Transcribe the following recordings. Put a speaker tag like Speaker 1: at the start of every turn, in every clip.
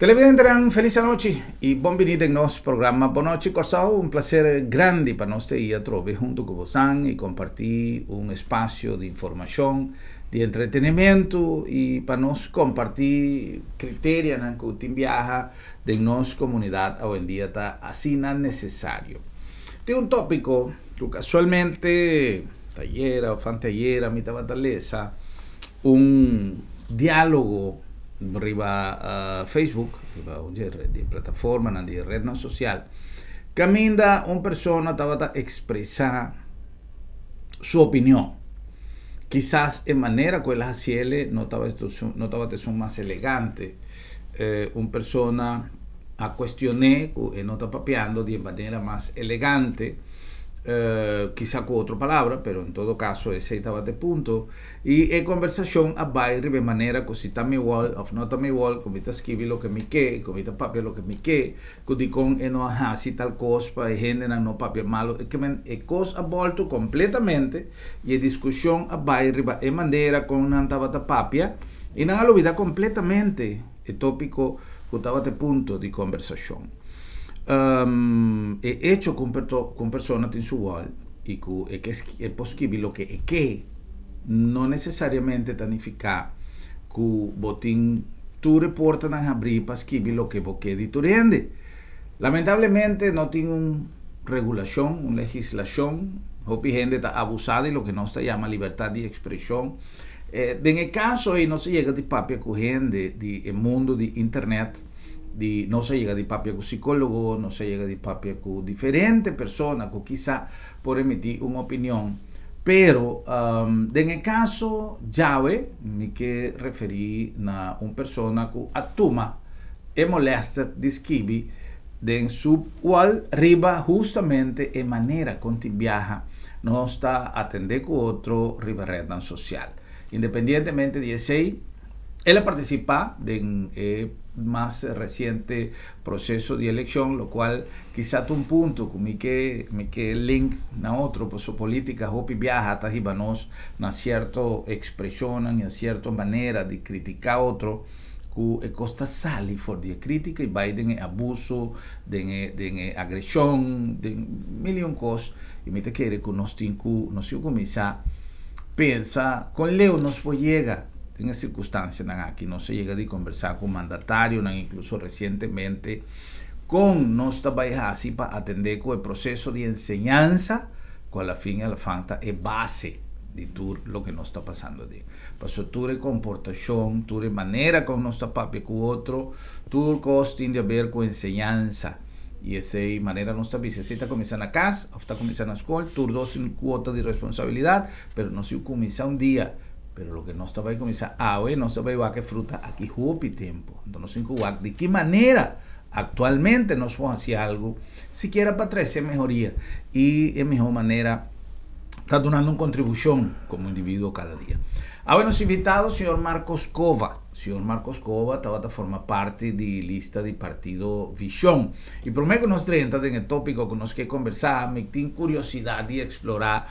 Speaker 1: Televidentenan, felis anochi i bon bini den nos programa Bon Nochi Kòrsou. Un plaser grandi pa nos ta i atrobe huntu ku bosan i kompartí un espasio di informashon, di entretenimentu i pa nos kompartí kriterianan ku tin biaha den nos komunidat awendia ta asina nesesario. Tin un tópiko ku kasualmente tayera òf anteayera mi tabata lesa un diálogo riba Facebook, riba un di e plataformanan di e rednan sosial, kaminda un persona tabata ekspresá su opinion. Kisas e manera ku el a hasiel no tabata no tabata esun mas elegante. Un persona a kuestion'é ku e no ta papiando di e manera mas elegante, kisa ku otro palabra, pero en todo kaso esei tabata e punto. I e kombersashon a bai riba e manera ku si ta mi wòl òf no ta mi wòl, ku mi ta skibi loke mi ke, ku mi ta papia loke mi ke, ku dikon e no a hasi tal kos pa e hendenan no papia malu. E kemen e kos a bòltu kompletamente i e diskushon a bai riba e manera kon nan tabata papia i nan a lubida kompletamente e tópiko ku tabata e punto di kombersashon. E echo ku un persona tin su wòl i ku e ke e por skibi loke e ke, no nesesariamente ta nifiká ku bo tin tur e portanan habrí pa skibi loke bo ke di tur hende. Lamentablemente no tin un regulashon, un legislashon, hopi hende ta abusá di loke nos ta yama libertat di ekspreshon. Den e kaso ei nos a yega di papia ku hende di e mundu di internet, di nos a yega di papia ku sikólogo, nos a yega di papia ku diferente persona ku kisa por emití un opinion. Pero den e kaso djawe mi ke referí na un persona ku a tuma e molèster di skibi den su wòl riba hustamente e manera kon tin biaha nos ta atendé ku otro riba retnan sosial. Independientemente di esei, el a partisipá den e mas resiente proseso di elekshon, lokual Kisa ta un punto ku mi ke mi ke link na otro paso politica hopi biaha ta hiba nos na sierto expresionnan y a sierto manera di critica otro ku e kos ta sali for di e critica y bai den e abuso den e den e agresion den mil y un kos y mi ta kere ku nos tin ku nos tin ku kuminsa pensa kon leu nos por yega den e circunstancianan aki. Nos a yega di conversa ku mandatarionan incluso recientemente. Kon nos ta bai hasi pa atendé ku e proseso di enseñansa ku a la fin i al fan ta e base di tur loke nos ta pasando aden? Pasobra tur e komportashon, tur e manera kon nos ta papia ku otro, tur kos tin di aber ku enseñansa. I esei manera nos ta bisa, esei ta kuminsá na kas òf ta kuminsá na skol, tur dos tin kuota di responsabilidat, pero nos tin ku kuminsá un dia. Pero loke nos ta bai kuminsá awe, nos ta bai wak e fruta aki hopi tempu. Anto nos tin ku wak di ki manera aktualmente nos por hasi algu, sikiera pa trese mehoria. I e mihó manera ta dunando un kontribushon komo individuo kada dia. Awe nos invitado señor Marcos Cova. Señor Marcos Cova tabata forma parti di lista di partido Vision. I promé ku nos drenta den e tópiko ku nos ke kombersá, mi tin kuriosidat di eksplorá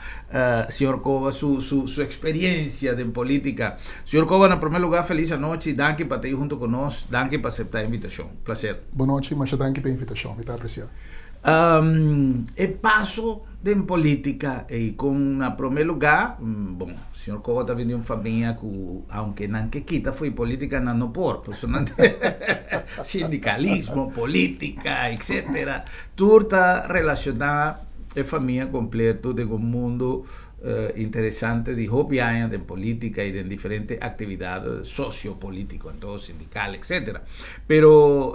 Speaker 1: señor Cova su su su eksperiencia den polítika. Señor Cova, na promé lugá felis anochi, danki pa ta ei huntu ku nos, danki pa aseptá e invitashon. Plaser.
Speaker 2: Bon nochi, masha danki pa e invitashon, mi ta apresiá.
Speaker 1: E paso den polítika ei kon na promé lugá, bon, señor Cova ta bini di un famia ku aunke nan ke kita fo'i polítika nan no por, pasobra nan sindikalismo, polítika, etcetera, tur ta relashoná e famia kompleto den un mundu interesante di hopi aña den polítika i den diferente aktividat sosio-polítiko, anto sindikal, etcetera. Pero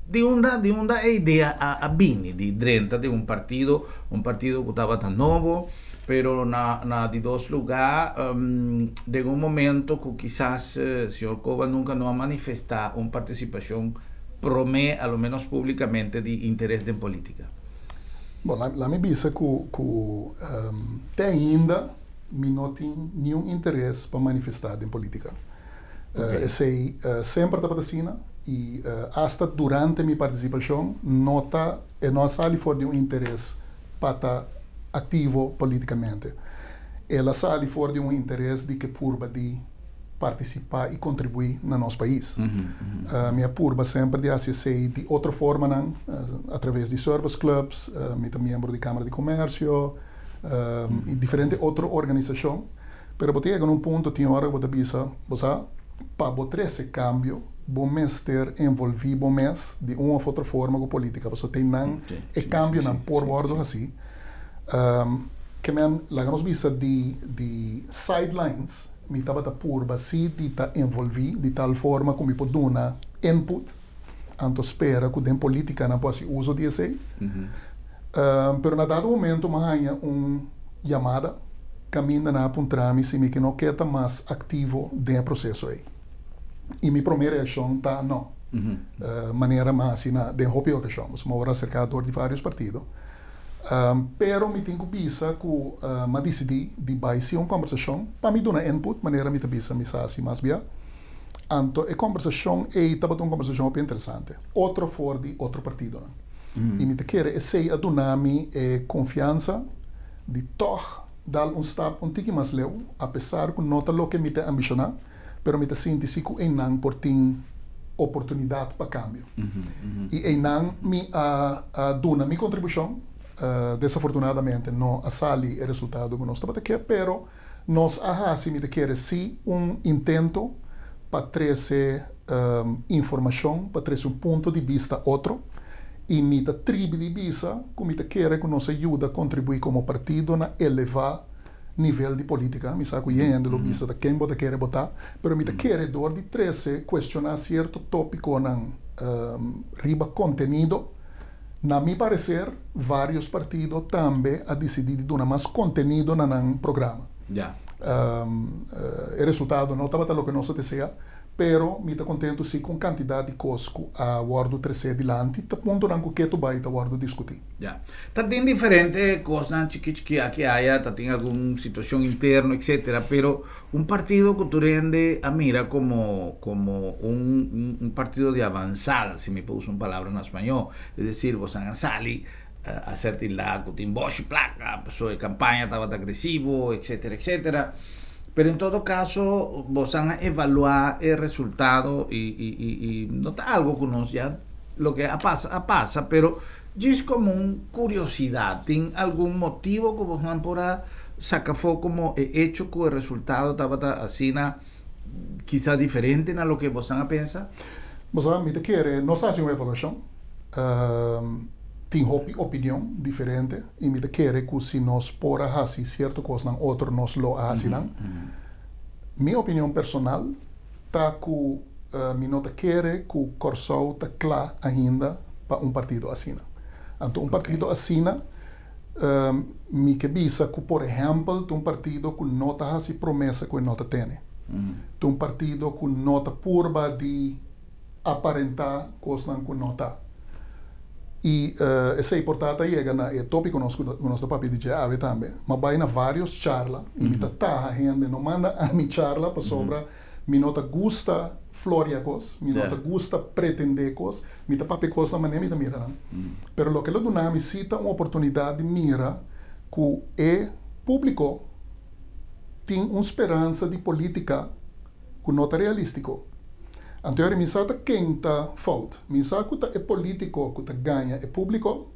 Speaker 1: di unda di unda e idea a bini di drenta den un partido, un partido ku tabata nobo, pero na na di dos lugá den un momento ku kisas señor Cova nunka no a manifestá un partisipashon promé, a lo ménos públikamente, di interes den polítika?
Speaker 2: Bon, la mi bisa ku ku te ainda mi no tin niun interes pa manifestá den polítika. Esei semper tabata asina i asta durante mi partisipashon no ta e no a sali for di un interes pa ta aktivo politikamente. El a sali for di un interes di ke purba di. partisipá i kontribuí na nos pais. Mi a purba semper di hasi esei di otro formanan, atraves di service clubs, mi ta miembro di Kámara di Komèrsio i diferente otro organisashon. Pero bo ta yega na un punto tin ora ku bo ta bisa, bo sa, pa bo trese kambio bo mester envolví bo mes di un òf otro forma ku polítika, pasobra te nan e kambionan por wòrdu hasí. Ke men, laga nos bisa di di sidelines mi tabata purba si di ta envolví di tal forma ku mi por duna input, anto spera ku den polítika nan por hasi uso di esei. Pero na dado momento mi a haña un yamada kaminda nan a puntra mi si mi ke no ke ta mas aktivo den e proseso ei. I mi promé reakshon ta no. Manera mi a hasi na den hopi okashon, pasobra mi a wòrdu aserká dor di vários partido. Pero mi tin ku bisa ku mi a disidí di bai si un kòmbersashon pa mi duna input, manera mi ta bisa mi sa hasi mas bia. Anto e kòmbersashon ei tabata un kòmbersashon hopi interesante, otro for di otro partidonan. I mi ta kere esei a duna mi e konfiansa di tòg dal un stap un tiki mas leu, apesar ku no ta loke mi ta ambishoná, pero mi ta sinti si ku einan por tin oportunidat pa kambio. I einan mi a duna mi kontribushon. Desafortunadamente no a sali e resultado ku nos tabata ke, pero nos a hasi, mi ta kere, si un intento pa trese informashon, pa trese un punto di bista otro. I mi ta tribi di bisa ku mi ta kere ku nos a yuda kontribuí komo partido na elevá nivel di politica, mi sa cu yen hende lo bisa ta ken bo ta kere bo ta, pero mi ta kere door di trece, cuestiona cierto topiconan riba contenido, na mi parecer varios partido tambe a dicidi di duna mas contenido na nan programa. E resultado no tabata loke nos a desea, Pero mi ta kontentu si ku un kantidat di kos ku a wòrdu tresé dilanti ta puntonan ku ketu bai ta wòrdu diskutí.
Speaker 1: Ya. Ta tin diferente kosnan chiki chiki aki aya, ta tin algun situashon interno etcetera, pero un partido ku tur hende a mira komo komo un un partido di avansada, si mi por usa un palabra na spañó, es desir bosan a sali a ser tildá ku tin bòshi plaka, pasobra e kampaña tabata agresivo etcetera etcetera. Pero en todo caso, bosan a evaluá e resultado i, i, i, i no ta algo ku nos ya loke a pasa, a pasa, pero djis komo un kuriosidat, tin algun motibo ku bosan por a saka afó komo e echo ku e resultado tabata asina kisa diferente na loke bosan a pensa?
Speaker 2: Bo sa, mi ta kere nos a hasi un evaluashon. Tin hopi opinion diferente i mi ta kere ku si nos por a hasi sierto kosnan otro nos lo a hasi nan. Mi opinion personal ta ku mi no ta kere ku Kòrsou ta kla ainda pa un partido asina. Anto un partido asina mi ke bisa ku por ehèmpel ta un partido ku no ta hasi promesa ku e no ta tene. Ta un partido ku no ta purba di aparentá kosnan ku no ta. I esei por ta ta yega na e tópiko nos ku nos ta papia di dje awe tambe. M'a bai na vários charla i mi ta taha hende no manda ami charla pasobra mi no ta gusta floria kos, mi no ta gusta pretendé kos, mi ta papia kosnan manera mi ta mira nan. Pero loke lo duna mi sí ta un oportunidat di mira ku e públiko tin un speransa di polítika ku no ta realístiko. Anto yori mi sa ta ken ta fout. Mi sa ku ta e polítiko ku ta gaña e públiko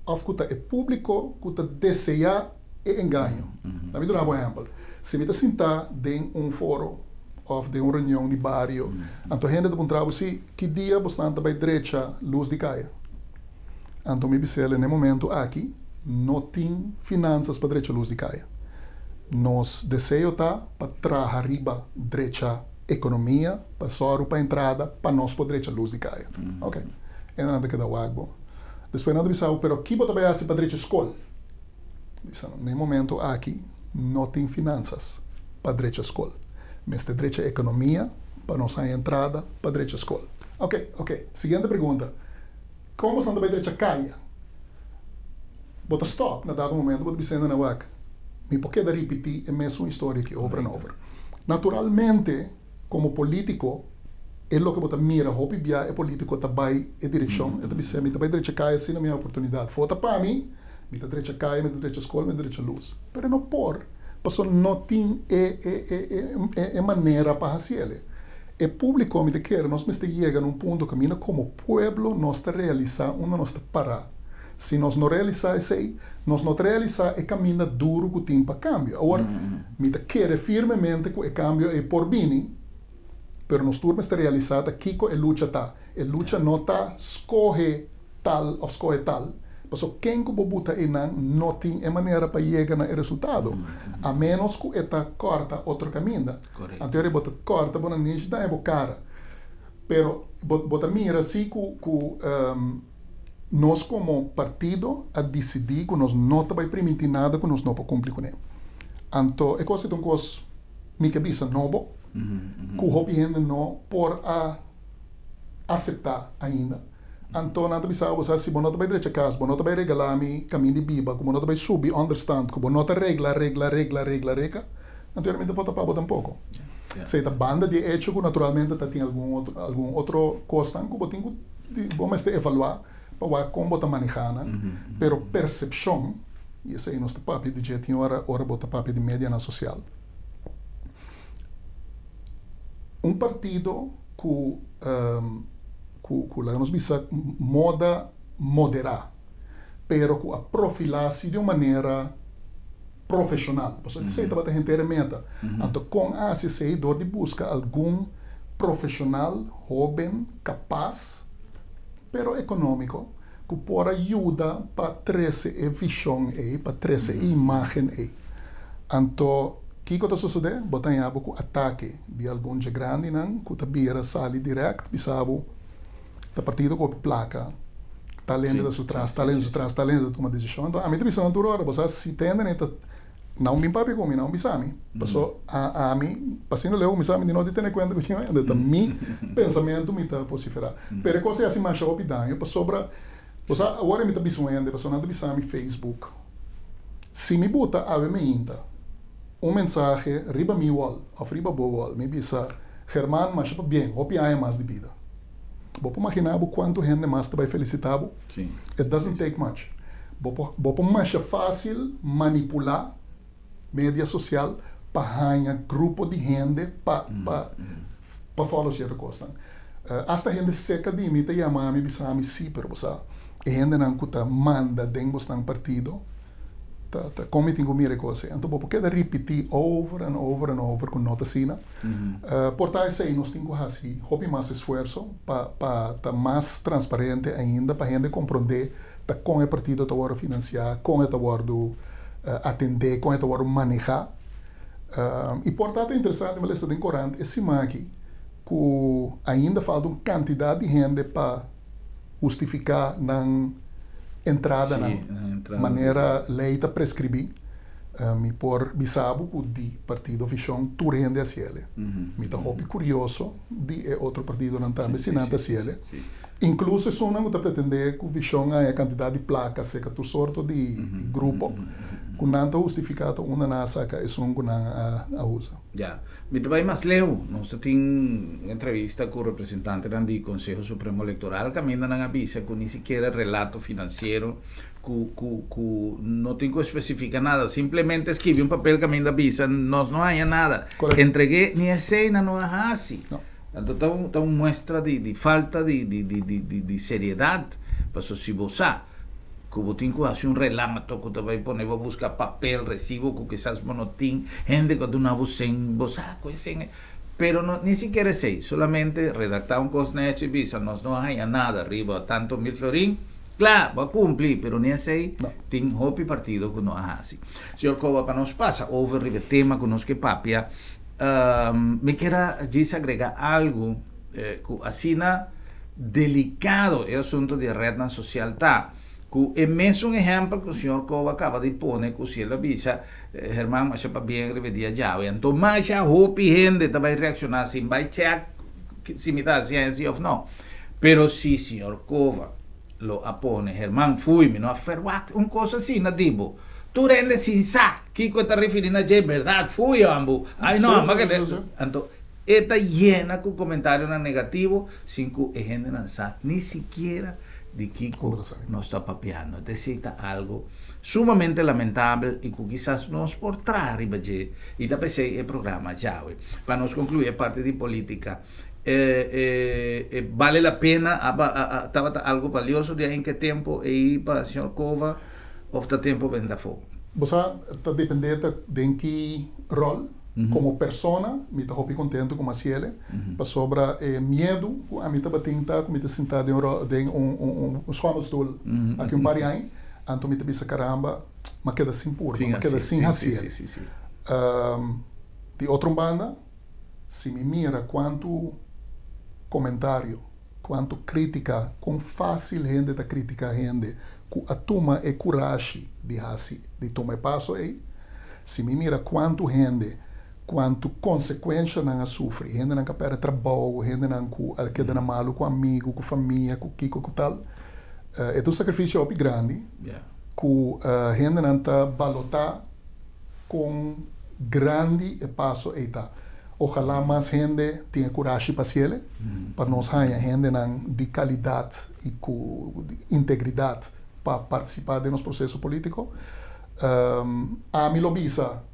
Speaker 2: òf ku ta e públiko ku ta deseá e engaño. Na mi duna bo ehèmpel. Si mi ta sintá den un foro òf den un reunion di bario, anto hende ta puntra bo si ki dia bosnan ta bai drecha lus di kaya. Anto mi bis'el en e momento aki no tin finansas pa drecha lus di kaya. Nos deseo ta pa traha riba drecha ekonomia, pa sòru pa entrada pa nos por drecha lus di kaya. Ok. E nan ta keda wak bo. Despues nan ta bisa bo, pero ki bo ta bai hasi pa drecha skol? Bisa nan, na e momento aki no tin finansas pa drecha skol. Mester drecha ekonomia pa nos haña entrada pa drecha skol. Ok, ok. Siguiente pregunta. Kon boso ta bai drecha kaya? Bo ta stòp na dado momento, bo ta bisa hende na wak, Mi por keda ripití e mesun historia aki over en over. Naturalmente, komo polítiko, e loke bo ta mira hopi bia e polítiko ta bai e direkshon, e ta bisa, Mi ta bai drecha kaya asina mi haña oportunidat. Vota pa mi, mi ta drecha kaya, mi ta drecha skol, mi ta drecha lus. Pero e no por. Paso no tin e e e e e manera pa hasiele. E públiko mi ta kere nos mester yega na un punto kaminda komo pueblo nos ta realisá unda nos ta pará. Si nos no realisá esei, nos no ta realisá e kaminda duru ku tin pa kambio. Awor, mi ta kere firmemente ku e kambio ei por bini, pero nos tur mester realisá ta kiko e lucha ta. E lucha no ta skohe tal òf skohe tal, pasobra ken ku bo buta einan no tin e manera pa yega na e resultado, a ménos ku e ta kòrta otro kaminda. Anto ora bo ta kòrta bo nanishi ta den bo kara. Pero bo ta mira si ku ku nos komo partido a disidí ku nos no ta bai primintí nada ku nos no por kumpli kuné. Anto e kos ei ta un kos mi ke bisa nobo ku hopi hende no por a aseptá ainda. Anto nan ta bisa bo, sa si bo no ta bai drecha kas, bo no ta bai regalá mi kamin di biba, ku bo no ta bai subi ònderstand, ku bo no ta regla, regla, regla, regla, regla, anto mi ta vota pa bo tampoko. Esei ta banda di e echo ku naturalmente ta tin algun otro algun otro kosnan ku bo tin ku bo mester evaluá pa wak kon bo ta manehá nan, pero persepshon, i esei nos ta papia di dje tin ora ora bo ta papia di medianan sosial. Un partido ku ku ku laga nos bisa moda moderá, pero ku a profilá si di un manera profeshonal. Pasobra esei tabata henter e meta. Anto kon a hasi esei? Dor di buska algun profeshonal hóben, kapas, pero ekonómiko, ku por a yuda pa trese e vishon ei, pa trese e imágen ei. Anto, kiko ta sosodé? Bo ta haña bo ku atake di algun dje grandinan ku ta bira sali dirèkt bisa bo, Ta partido ku hopi plaka, tal hende ta su tras, tal hende su tras, tal hende ta tuma desishon. Anto, ami ta bisa nan tur ora, bo sa si ta hende nei ta Nan bin papia ku mi, nan bisa mi. Paso ami, pa asina leu ku mi sa mi di no di tene kuenta ku ño hende, ta mi pensamentu mi ta vosiferá. Pero e kos ei hasi masha hopi daño pasobra, bo sa, awor mi ta bisa un hende, pasobra nan ta bisa mi Facebook, si mi buta awe meinta un mensahe riba mi wall òf riba bo wall, mi bisa, German, masha pabien, hopi aña mas di bida. Bo por maginá bo kuantu hende mas ta bai felisitá bo? It doesn't take much. Bo por bo por masha fásil manipulá media sosial pa haña grupo di hende pa pa pa follow sierto kosnan. Asta hende serka di mi ta yama mi bisa mi, sí, pero bo sa e hendenan ku ta manda den bosnan partido ta ta kon mi tin ku mira e kos ei. Anto bo por keda ripití over and over and over ku no ta asina. Por ta esei nos tin ku hasi hopi mas esfuerso pa pa ta mas transparente ainda pa hende komprondé ta kon e partido ta wòrdu finansiá, kon e ta wòrdu atendé, kon e ta wòrdu manehá. I por ta ta interesante mi a lesa den korant e siman aki ku ainda falta un kantidat di hende pa hustifiká nan entradanan manera lei ta preskribí. Mi por bisa bo ku di Partido Vishon tur hende a hasiel. Mi ta hopi kurioso di e otro partidonan tambe si nan ta hasiel. Inkluso esunnan ku ta pretendé ku Vishon a haña kantidat di plaka serka tur sorto di grupo ku nan ta hustifiká ta unda nan a saka esun ku nan a usa.
Speaker 1: Ya. Mi ta bai mas leu. Nos ta tin un entrevista ku representantenan di Konseho Supremo Elektoral kaminda nan a bisa ku ni sikiera relato finansiero ku ku ku no tin ku espesifika nada. Simplemente skibi un papel kaminda bisa nos no haña nada.
Speaker 2: Korekto.
Speaker 1: Entreg'é ni esei nan no a hasi.
Speaker 2: No.
Speaker 1: Anto ta un ta un muestra di di falta di di di di di seriedat. Pasobra si bo sa. Ku bo tin ku hasi un relato ku ta bai pone bo buska papel, resibo ku kisas bo no tin, hende ku a duna bo sen, bo sa ku e sen e, pero no ni sikiera esei, solamente redaktá un kos nechi i bisa nos no a haña nada riba tanto mil florin, kla bo a kumpli, pero ni esei tin hopi partido ku no a hasi. Señor Cova, pa nos pasa over riba e tema ku nos ke papia, mi kier a djis agrega algu ku asina delicado e asunto di e rednan social ta, cu e mesun ehempel cu señor Cova caba di pone cu si el a bisa Herman masha pabien riba e dia djawe, anto masha hopi hende ta bay reacciona sin bay check si mi ta haci así of no. Pero si señor Cova lo a pone Herman fui mi no a verwacht un cos asina di bo, tur hende sin sa kico e ta referi na dje, berdad fui ambo, ay no, anto E ta yena ku komentarionan negativo sin ku e hendenan sa ni sikiera Di kiko nos ta papiando. Esei ta algo sumamente lamentabel i ku kisas nos por traha riba dje i ta p'esei e programa djawe. Pa nos konkluí e parti di polítika, e e bale la pena a tabata algo valioso di ain ke tempu ei pa señor Cova òf ta tempu benta afó?
Speaker 2: Bo sa, ta dependé ta den ki ròl. Komo persona mi ta hopi kontentu ku Masiele, pasobra e miedu ku ami tabatin ta ku mi ta sinta den un den un un schommelstoel aki un par di aña, anto mi ta bisa karamba, m'a keda sin purba, m'a keda sin hasiel. Di otro un banda, si mi mira kuantu komentario, kuantu kritika, kon fásil hende ta kritika hende ku a tuma e kurashi di hasi, di tuma e paso ei, si mi mira kuantu hende, kuantu konsekuensha nan a sufri, hendenan ku a pèrdè trabou, hendenan ku a keda na malu ku amigu, ku famia, ku kiko, ku tal, e ta un sakrifisio hopi grandi ku hendenan ta balotá kon grandi e paso ei ta. Ojalá mas hende tin e kurashi pa hasiel, pa nos haña hendenan di kalidat i ku integridat pa partisipá den nos proseso polítiko. Ami lo bisa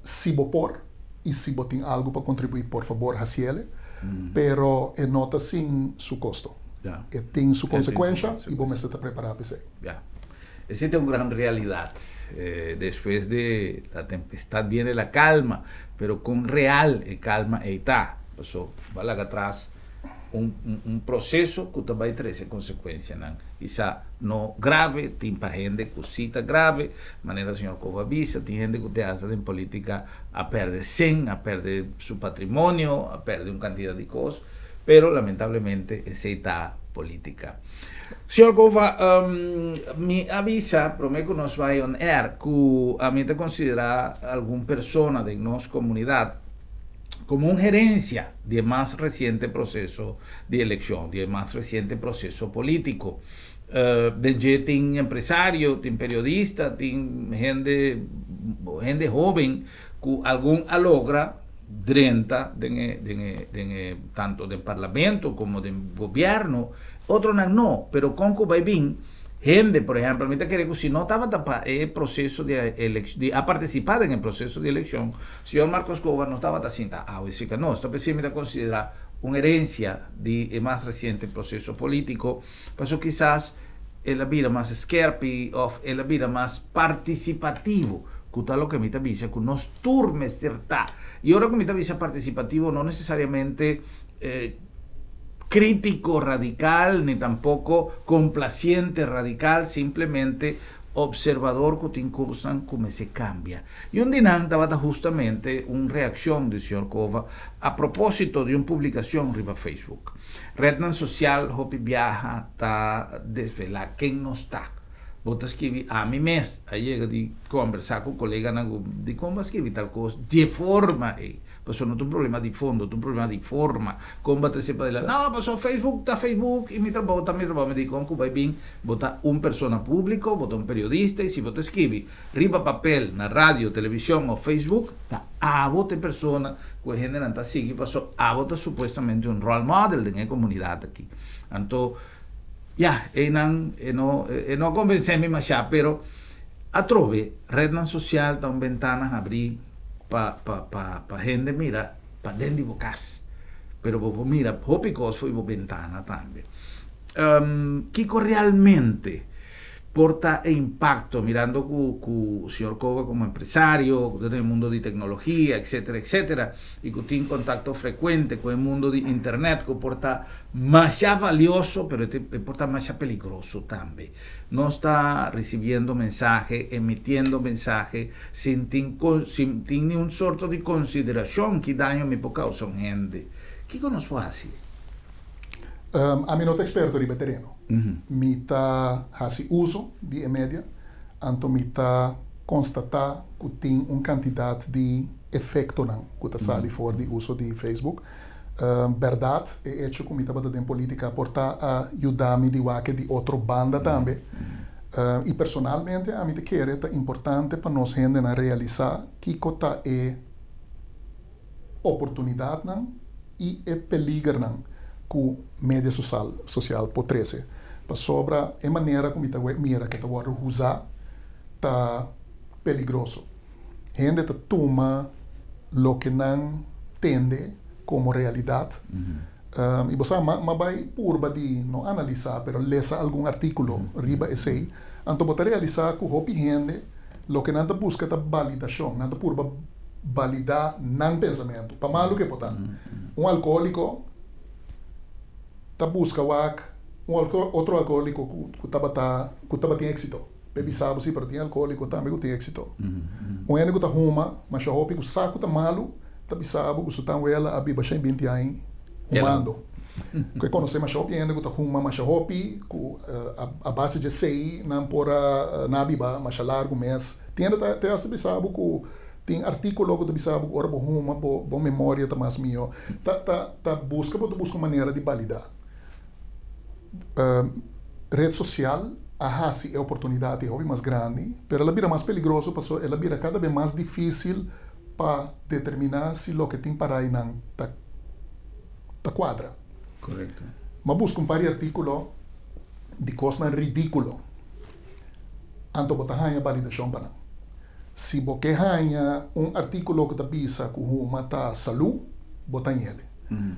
Speaker 2: si bo por i si bo tin algu pa kontribuí por fabor hasiel, pero e no ta sin su kosto. E tin su konsekuensha i bo mester ta prepará pa esei.
Speaker 1: Esei ta un gran realidat. Despues de la tempestad viene la calma, pero kon real e calma ei ta? Paso bo a laga atras un un proceso ku ta bai trese konsekuensianan kisá no grave, tin pa hende ku si ta grave, manera señor Cova a bisa, tin hende ku te hasta den politica a perde sen, a perde su patrimonio, a perde un cantidad di kos, pero lamentablemente esei ta politica. Señor Cova, mi a bisa prome ku nos bai on air ku ami ta konsiderá algun persona den nos komunidat komo un herensia di e mas resiente proseso di elekshon, di e mas resiente proseso polítiko. Den dje tin empresario, tin periodista, tin hende hende hóben ku algun a logra drenta den e den e den e tanto den parlamento komo den gobièrnu, otronan no, pero kon ku bai bin hende, por ehèmpel, mi ta kere ku si no tabata pa e proseso di elek di a partisipá den e proseso di elekshon, señor Marcos Cova no tabata sinta awe si ka nos. Ta p'esei mi ta konsiderá un herensia di e mas resiente proseso polítiko, pasobra kisas el a bira mas skerpi òf el a bira mas partisipativo, ku ta loke mi ta bisa ku nos tur mester ta. I ora ku mi ta bisa partisipativo no nesesariamente krítiko radikal ni tampoko komplasiente radikal, simplemente observador ku tin kosnan ku mester kambia. I un di nan tabata hustamente un reakshon di señor Cova a propósito di un publikashon riba Facebook. Rednan sosial hopi biaha ta desvelá ken nos ta. Bo ta skibi, ami mes a yega di kombersá ku koleganan ku dikon bo a skibi tal kos di e forma ei? Pasobra no ta un problema di fondo, ta un problema di forma. Kon bo ta hasi pa dila? No, pasobra Facebook ta Facebook i mi trabou ta mi trabou. Mi di kon ku bai bin bo ta un persona públiko, bo ta un periodista i si bo ta skibi riba papel, na radio, televishon òf Facebook, ta abo ta e persona ku e hendenan ta sigui pasobra abo ta supuestamente un role model den e komunidat aki. Anto, ya, einan e no e no a konvensé mi mashá, pero atrobe rednan sosial ta un bentana habrí pa pa pa pa hende mira paden di bo kas, pero bo por mira hopi kos for di bo bentana tambe. Kiko realmente por ta e impacto mirando cu cu señor Cova como empresario cu ta den e mundo di tecnologia etcetera etcetera y cu tin contacto frecuente cu e mundo di internet cu por ta masha valioso pero e por ta masha peligroso tambe. Nos ta ricibiendo mensahe, emitiendo mensahe sin tin sin tin ni un sorto di consideracion ki daño mi por causa un hende. Kico nos por haci?
Speaker 2: Ami no ta experto riba e tereno. Mi ta hasi uso di e media, anto mi ta konstatá ku tin un kantidat di efektonan ku ta sali for di uso di Facebook. Bèrdat, e echo ku mi tabata den polítika por ta a yuda mi di wak di otro banda tambe. I personalmente ami ta kere ta importante pa nos hendenan realisá kiko ta e oportunidatnan i e peligernan ku media sosial por trese. Pasobra e manera ku mi ta mira ku ta wòrdu usá ta peligroso. Hende ta tuma loke nan tende komo realidat. I bo sa, m'a bai purba di no analisá, pero lesa algun artíkulo riba esei. Anto bo ta realisá ku hopi hende loke nan ta buska ta balidashon. Nan ta purba balidá nan pensamentu, pa malu ke por ta. Un alkohóliko ta buska wak un otro alkohóliko ku tabata ku tabatin éksito. P'e bisa bo si, pero tin alkohóliko tambe ku tin éksito. Un hende ku ta huma masha hopi ku sa ku ta malu ta bisa bo ku su tanwela a biba shen binti aña humando. Ku e konosé masha hopi hende ku ta huma masha hopi ku a base dje esei nan por a nan a biba masha largu mes. Tin hende ta te hasta bisa bo ku tin artíkulo ku ta bisa bo ku ora bo huma bo bo memoria ta mas mihó. Ta ta ta buska bo ta buska un manera di balidá. Red sosial a hasi e oportunidat ei hopi mas grandi, pero el a bira mas peligroso pasobra el a bira kada bes mas difísil pa determiná si loke tin pará einan ta ta kuadra.
Speaker 1: Korekto.
Speaker 2: Mi a buska un par di artíkulo di kosnan ridíkulo, anto bo ta haña balidashon pa nan. Si bo ke haña un artíkulo ku ta bisa ku huma ta salú, bo ta hañ'el.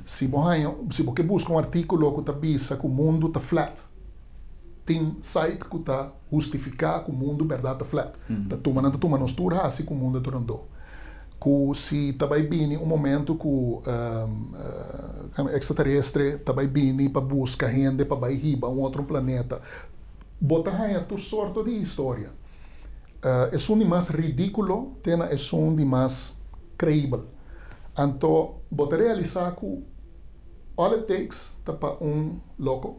Speaker 2: Si bo haña, si bo ke buska un artíkulo ku ta bisa ku mundu ta flat, tin site ku ta hustifiká ku mundu bèrdat ta flat. Ta tuma, nan ta tuma nos tur hasi ku mundu ta rondó. Ku si ta bai bini un momentu ku ekstraterestre ta bai bini pa buska hende pa bai hiba un otro planeta. Bo ta haña tur sorto di historia. Esun di mas ridíkulo te na esun di mas kreibel. Anto bo ta realisá ku all it takes ta pa un loko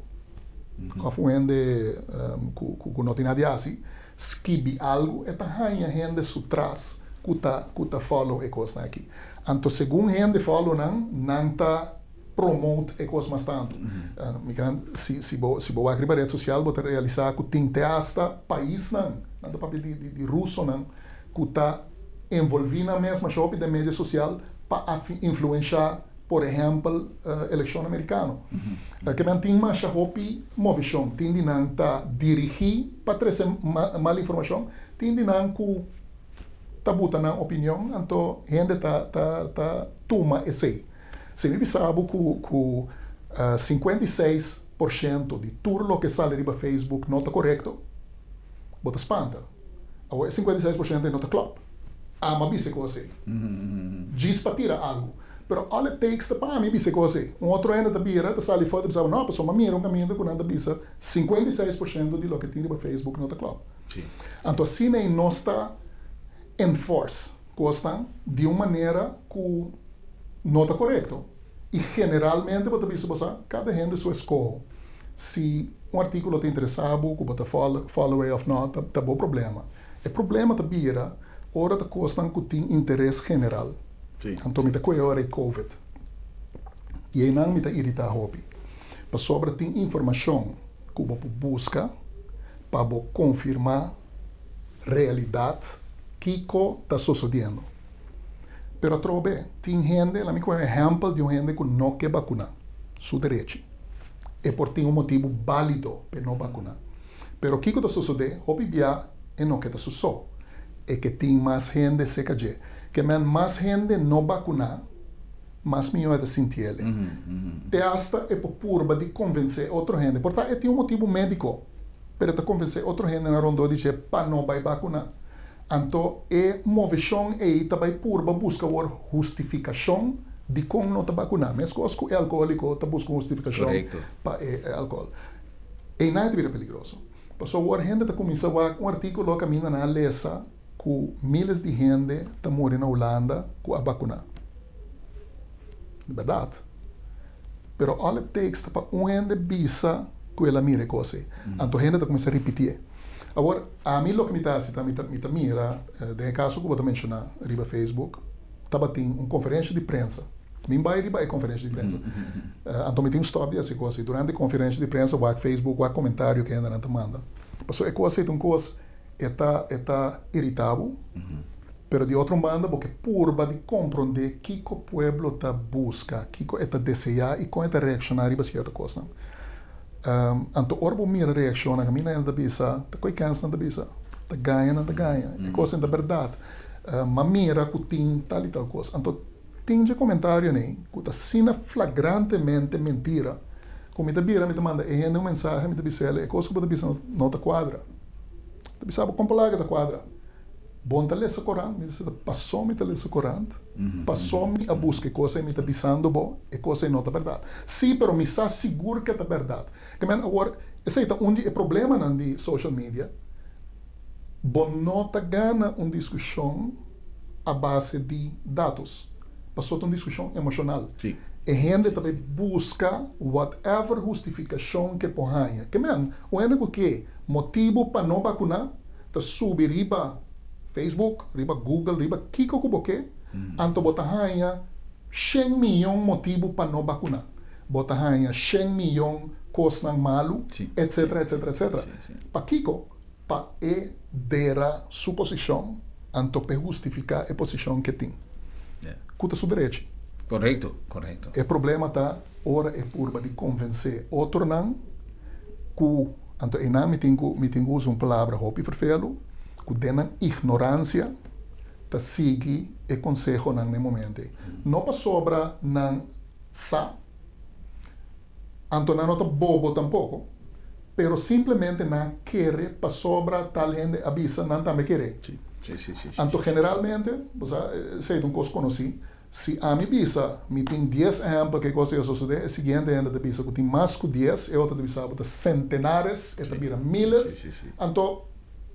Speaker 2: òf un hende ku no tin nada di hasi skibi algu, e ta haña hende su tras ku ta ku ta follow e kosnan aki. Anto segun hende follow nan, nan ta promote e kos mas tantu. Mi kran si si bo si bo wak riba red sosial bo ta realisá ku tin te asta paisnan, nan ta papia di di rusonan ku ta envolví nan mes masha hopi den media sosial pa influenshá por ehèmpel elekshon amerikano. Ke men tin masha hopi movishon, tin di nan ta dirigí pa trese mal informashon, tin di nan ku ta buta nan opinion anto hende ta ta ta tuma esei. Si mi bisa bo ku ku 56% di tur loke sali riba Facebook no ta korekto, bo ta spanta. Awor e 56% ei no ta klòp. Ami a bisa e kos ei. Djis pa tira algu. Pero all it takes ta pa ami bisa e kos ei. Un otro hende ta bira, ta sali for ta bisa bo, no, pasobra mi a mira un kaminda ku nan ta bisa 56% di loke tin riba Facebook no ta klòp. Anto asina ei nos ta enforce kosnan di un manera ku no ta korekto. I generalmente bo ta bisa bo sa, kada hende su eskoho. Si un artíkulo ta interesá bo, ku bo ta follow e òf no, ta bo problema. E problema ta bira ora ta kosnan ku tin interes general. Anto mi ta kohe ora e covid. I einan mi ta iritá hopi. Pasobra tin informashon ku bo por buska pa bo konfirmá realidat kiko ta sosodiendo. Pero atrobe tin hende, laat mi kohe un ehèmpel di un hende ku no ke bakuná, su derechi. E por tin un motibu bálido p'e no bakuná. Pero kiko ta sosodé? Hopi bia e no ke ta su so. E ke tin mas hende serka dje. Ke men mas hende no bakuná, mas mihó e ta sinti el. Te asta e por purba di konvensé otro hende. Por ta e tin un motibu médiko, pero e ta konvensé otro hendenan rondó di dje pa no bai bakuná. Anto e moveshon ei ta bai purba buska awor hustifikashon dikon no ta bakuná, meskos ku e alkohóliko ta buska un hustifikashon pa e alkohòl. Einan e ta bira peligroso. Pasobra awor hende ta kuminsá wak un artíkulo kaminda nan a lesa ku míles di hende ta muri na Hulanda ku a bakuná. Bèrdat. Pero all it takes ta pa un hende bisa ku el a mira e kos ei. Anto hende ta kuminsá ripitié. Awor, ami loke mi ta hasi ta mi ta mi ta mira den e kaso ku bo ta menshoná riba Facebook, tabatin un konferensha di prensa. Mi bai riba e konferensha di prensa. Anto mi tin un stòp di hasi e kos ei. Durante e konferensha di prensa wak Facebook, wak komentario ku hendenan ta manda. Pasobra e kos ei ta un kos e ta e ta iritá bo, pero di otro un banda bo ke purba di komprondé kiko pueblo ta buska, kiko e ta deseá i kon e ta reakshoná riba sierto kosnan. Anto ora bo mira reakshonnan kaminda nan ta bisa, ta koe kèns nan ta bisa, ta gaña nan ta gaña, e kos ei ta bèrdat, m'a mira ku tin tal i tal kos. Anto tin dje komentarionan ei ku ta asina flagrantemente mentira ku mi ta bira mi ta manda e hende un mensahe, mi ta bisa el, e kos ku bo ta bisa no ta kuadra. Ta bisa bo kon palabra ta kuadra? Bo no ta lesa korant? Mi ta bisa, paso mi ta lesa korant, paso mi a buska e kos ei, mi ta bisando bo e kos ei no ta bèrdat. Sí, pero mi sa sigur ke ta bèrdat. Ke men awor, esei ta un di e problemanan di social media, bo no ta gana un diskushon a base di datos, paso ta un diskushon emoshonal. E hende ta bai buska whatever hustifikashon ke por haña. Ke men, un hende ku ke motibu pa no bakuná, ta subi riba Facebook, riba Google, riba kiko ku bo ke, anto bo ta haña shen miyon motibu pa no bakuná. Bo ta haña shen miyon kosnan malu, etsetera, etsetera, etsetera. Pakiko? Pa e dera su posishon, anto p'e hustifiká e posishon k'e tin, ku ta su derechi.
Speaker 1: Korekto, korekto.
Speaker 2: E problema ta ora e purba di konvensé otronan ku. Anto einan mi tin ku mi tin ku usa un palabra hopi ferfelu, ku den nan ignoransia ta sigui e konsehonan na e momento ei. No pasobra nan sa, anto nan no ta bobo tampoko, pero simplemente nan a kere pasobra tal hende a bisa, nan tambe kere. Anto generalmente, bo sa, esei ta un kos konosí, Si ami bisa, Mi tin dies ehèmpel ku e kos ei a sosodé, e siguiente hende ta bisa ku tin mas ku dies, e otro ta bisa bo ta sentenares, e ta bira miles. Anto,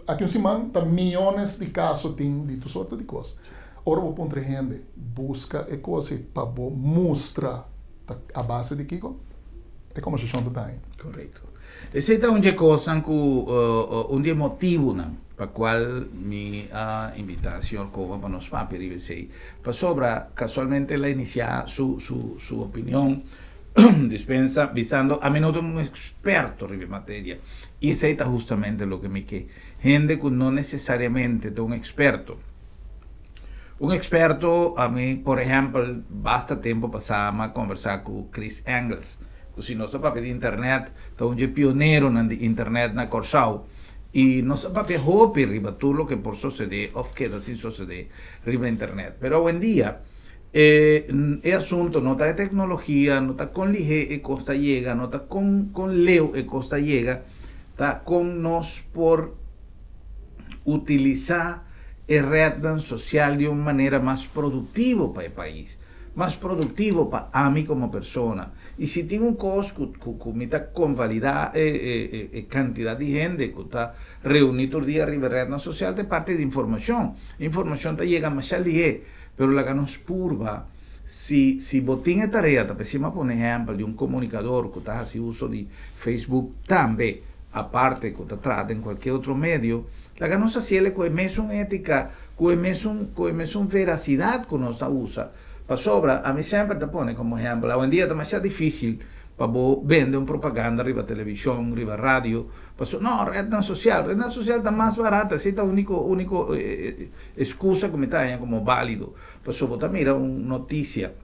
Speaker 2: aki un siman ta miónes di kaso tin di tur sorto di kos. Ora bo puntra e hende, buska e kos ei pa bo mustra ta a base di kiko, e kombersashon ta daña.
Speaker 1: Korekto. Esei ta un dje kosnan ku un di e motibunan pa kual mi a invitá señor Cova pa nos papia riba esei. Pasobra kasualmente el a inisiá su su su opinion, dispensa, bisando ami no ta un eksperto riba e materia. I esei ta hustamente loke mi ke. Hende ku no nesesariamente ta un eksperto. Un eksperto, ami por ehèmpel basta tempu pasá mi a kombersá ku Chris Engels, ku si nos a papia di internet ta un dje pioneronan di internet na Kòrsou i nos a papia hopi riba tur loke por sosodé òf keda sin sosodé riba internet. Pero awendia e e asunto no ta e teknologia, no ta kon lihé e kos ta yega, no ta kon kon leu e kos ta yega, ta kon nos por utilisá e rednan sosial di un manera mas produktivo pa e pais, mas produktivo pa ami komo persona. I si tin un kos ku ku mi ta konvalidá e e e kantidat di hende ku ta reuní tur dia riba e rednan sosial ta e parti di informashon. E informashon ta yega masha lihé, pero laga nos purba si si bo tin e tarea, ta p'esei mi a pone ehèmpel di un komunikador ku ta hasi uso di Facebook tambe, aparte ku ta traha den kualke otro medio, Laga nos hasiel ku e mesun étika, ku e mesun, ku e mesun verasidat ku nos ta usa. Pasobra, ami semper ta pone komo ehèmpel, awendia ta masha difísil pa bo bende un propaganda riba televishon, riba radio, paso, no, retnan sosial, retnan sosial ta mas barata, esei ta úniko, úniko eskusa ku mi ta haña komo bálido. Pasobra bo ta mira un notisia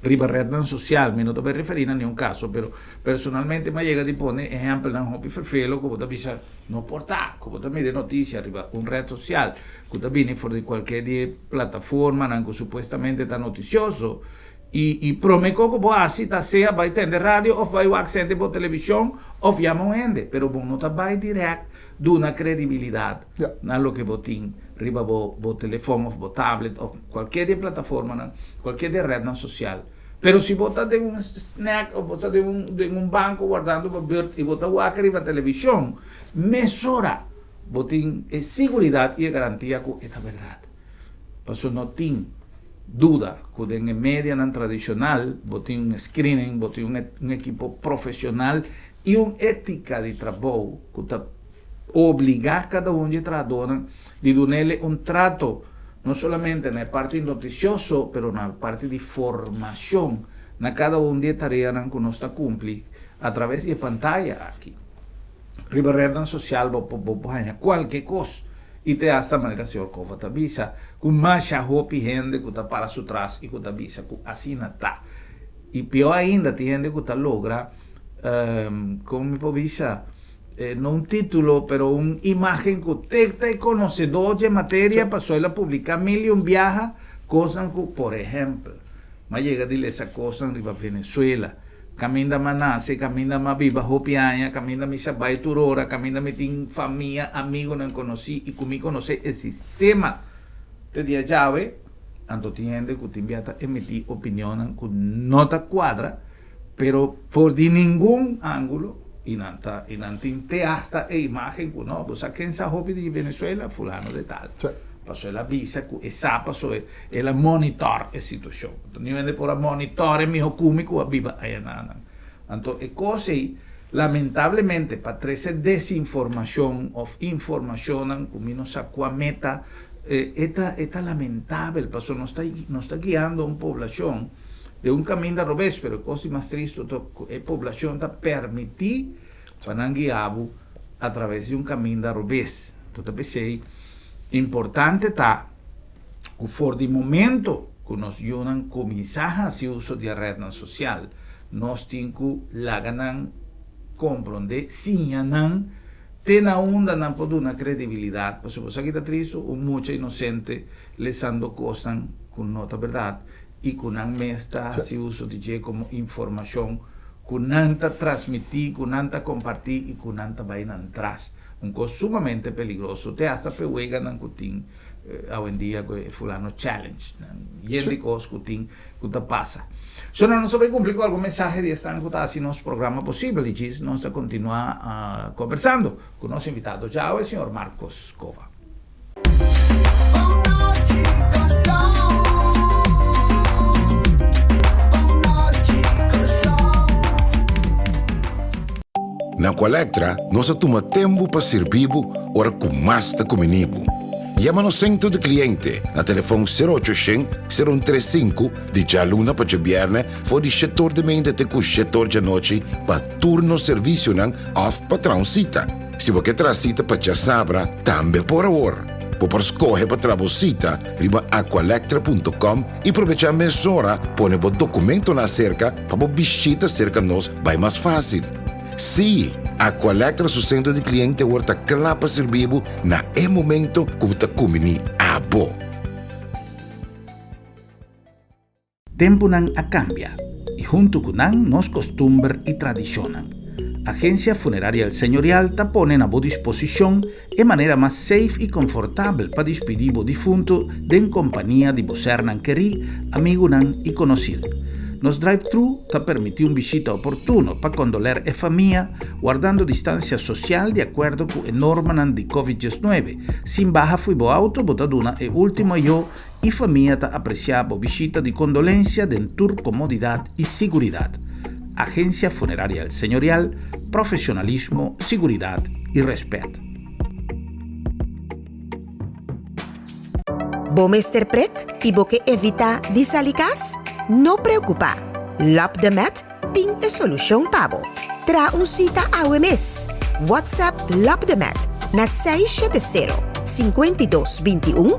Speaker 1: riba rednan sosial, mi no ta bai referí na niun kaso, pero personalmente mi a yega di pone ehèmpelnan hopi ferfelo ku bo ta bisa no por ta, ku bo ta mira e notisia riba un red sosial ku ta bini for di kualke di e plataformanan ku supuestamente ta notisioso i i prome kos ku bo hasi ta sea bai tende radio òf bai wak sende bo televishon òf yama un hende, pero bo no ta bai dirèkt duna kredibilidat na loke bo tin riba bo bo telefòn òf bo tablet òf kualke di e plataformanan, kualke di e retnan sosial. Pero si bo ta den un snack òf bo ta den un den un banko wardando bo bùrt i bo ta wak riba televishon, mesora bo tin e siguridat i e garantia ku e ta bèrdat. Pasobra no tin duda ku den e medianan tradishonal bo tin un screening, bo tin un ekipo profeshonal i un étika di trabou ku ta obligá kada un di e trahadónan di dun'el un trato no solamente na e parti notisioso pero na e parti di formashon na kada un di e tareanan ku nos ta kumpli atraves di e pantaya aki. Riba rednan sosial bo por bo por haña kualke kos i te asta manera señor Cova ta bisa ku masha hopi hende ku ta para su tras i ku ta bisa ku asina ta. I pió ainda tin hende ku ta logra. Kon mi por bisa, no un título, pero un imagen ku te ta e konosedó dje materia pasobra el a publiká mil i un biaha kosnan ku, por ehèmpel, m'a yega di lesa kosnan riba Venezuela, kaminda m'a nase, kaminda m'a biba hopi aña, kaminda mi sa bai tur ora, kaminda mi tin famia, amigunan konosí i ku mi konosé e sistema te dia djawe, anto tin hende ku tin bia ta emití opinionnan ku no ta kuadra. Pero for di ningun angulo y nan ta y nan tin te hasta e imagen cu no bo sa ken sa hopi di Venezuela? Fulano de tal. Paso el a bisa cu e sa paso el a monitor e situacion. Anto niun hende por a monitor e miho cu mi cu a biba ayanan. Anto e cos ey lamentablemente pa trece desinformacion of informacionnan cu mi no sa cua meta e ta e ta lamentabel paso nos ta nos ta guiando un poblacion Den un kaminda robes, pero e kos di mas tristu ta ku e poblashon ta permití pa nan guia bo atraves di un kaminda robes. Anto ta p'esei importante ta ku for di momento ku nos yunan kuminsá hasi uso di e retnan sosial, nos tin ku laga nan komprondé, siña nan te na unda nan por duna kredibilidat. Pasobra bo sa ki ta tristu? Un mucha inosente lesando kosnan ku no ta bèrdat. i ku nan mes ta hasi uso di dje komo informashon ku nan ta transmití, ku nan ta kompartí i ku nan ta bai nan tras. Un kos sumamente peligroso, te hasta p'e weganan ku tin awendia ku e fulano challenge, nan yen di kos ku tin ku ta pasa. So nan nos a bai kumpli ku algun mensahe di esnan ku ta hasi nos programa posibel i djis nos ta kontinuá kombersando ku nos invitado djawe, señor Marcos Cova.
Speaker 3: Na Aqualectra nos a tuma tempu pa sirbi bo ora ku mas ta kumini bo. Yama nos sentro di kliente na telefon sero ocho shen, sero un tres sinku di djaluna pa djabièrnè for di shet or di meinta te ku shet or djanochi pa tur nos servisionan òf pa traha un sita. Si bo ke traha sita pa djasabra, tambe por awor. Bo por skohe pa traha bo sita riba aqualectra punto com i probechá mesora pone bo dokumentonan aserka pa bo bishita serka nos bai mas fásil. Sí, Aqualectra su sentro di kliente awor ta kla pa sirbi bo na e momento ku bo ta kumbiní abo.
Speaker 1: Tempunan a kambia i huntu ku nan nos kostumber i tradishonnan. Agensia Funeraria El Señorial ta pone na bo disposishon e manera mas safe i konfortabel pa dispidí bo difuntu den kompania di bo sernan kerí, amigunan i konosir. Nos drive-thru ta permití un bishita oportuno pa kondoler e famia, wardando distansia sosial di akuerdo ku e normanan di Covid diesnuebe. Sin baha fui bo auto bo ta duna e ultimo ayó I famia ta apresiá bo bishita di kondolensia den tur komodidat i siguridat. Agensia Funeraria El Señorial, profesionalismo, siguridat i rèspèt.
Speaker 4: Bo mester prek i bo ke evitá di sali kas? No preokupá! Lap de Met tin e solushon pa bo. Traha un sita awe mes! WhatsApp Lap de Met na 670 52 21,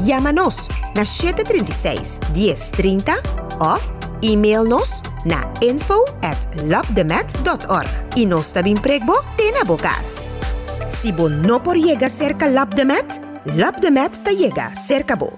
Speaker 4: yama nos na 736 10 30 òf email nos na info at lapdemet.org i nos ta bin prek bo te na bo kas. Si bo no por yega serka Lap de Met, Lap de Met ta yega serka bo.